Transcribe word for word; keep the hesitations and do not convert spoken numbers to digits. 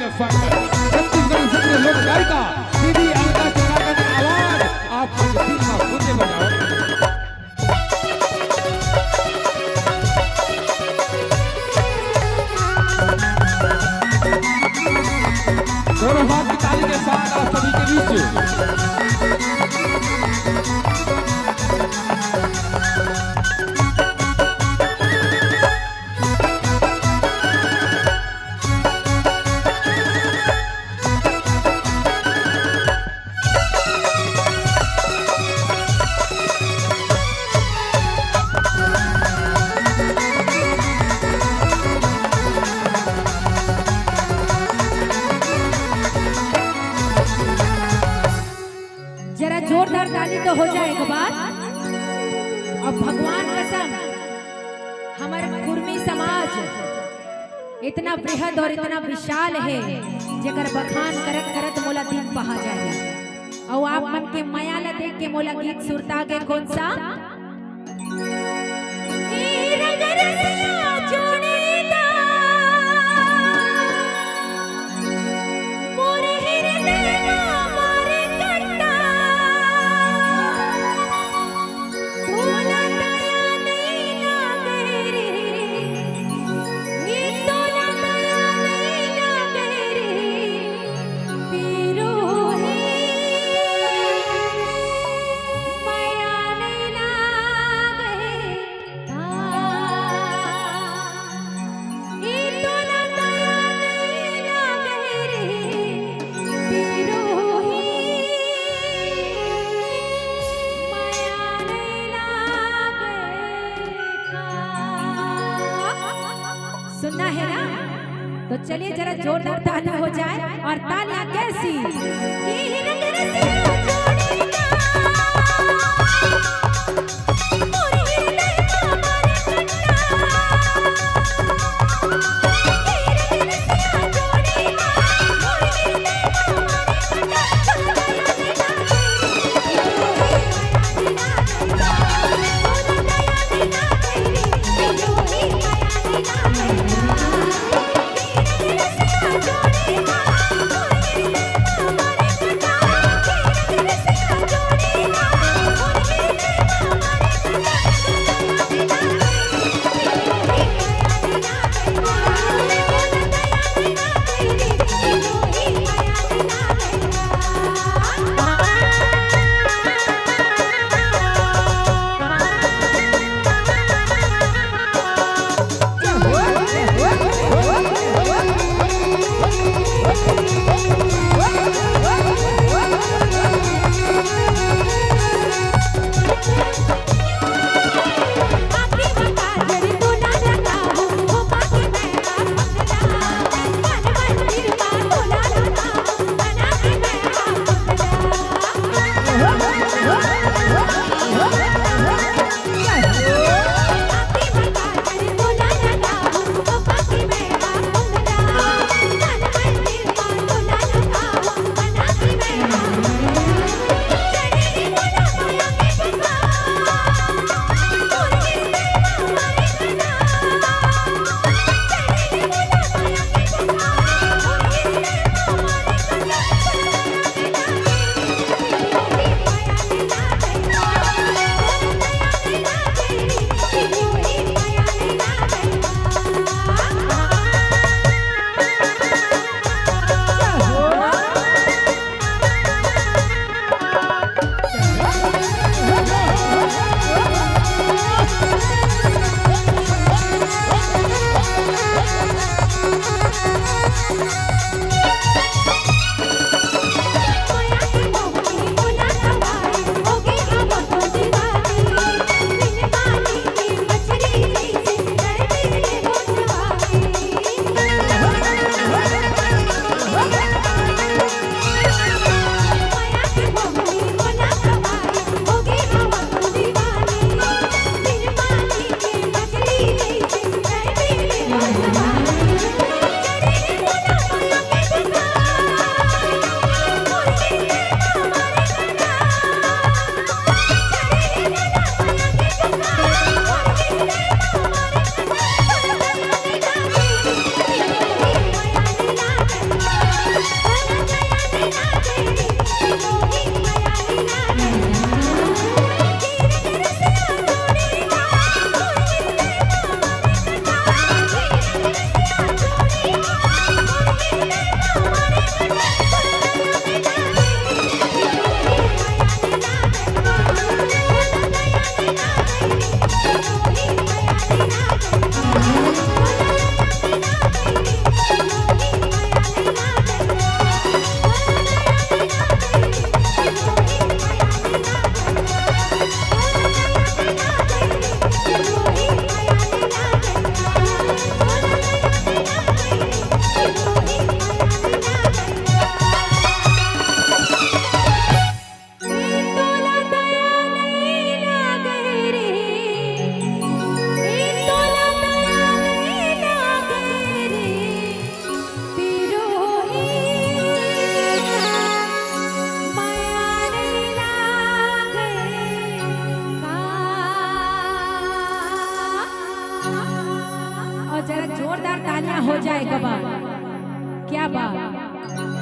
छत्तीसगढ़ के लोक गायिका दीदी अलका चंद्राकर के आवाज आप मन के दिल मा गूंजे बजाओ। दोनों हाथ की ताली के साथ आप सभी के बीच जरा जोरदार ताली तो हो जाए एक बार। अब भगवान कसम, हमर कुर्मी समाज इतना बृहद और इतना विशाल हे, जेकर बखान करत करत मोला दिन पहा जाही। अउ आप मन के मया ला देख के मोला गीत सुरता गे कोन सा? सुनना है ना? तो चलिए, जरा जोरदार ताली हो जाए। और तालियां कैसी? ना हो जाए कबार। क्या बात।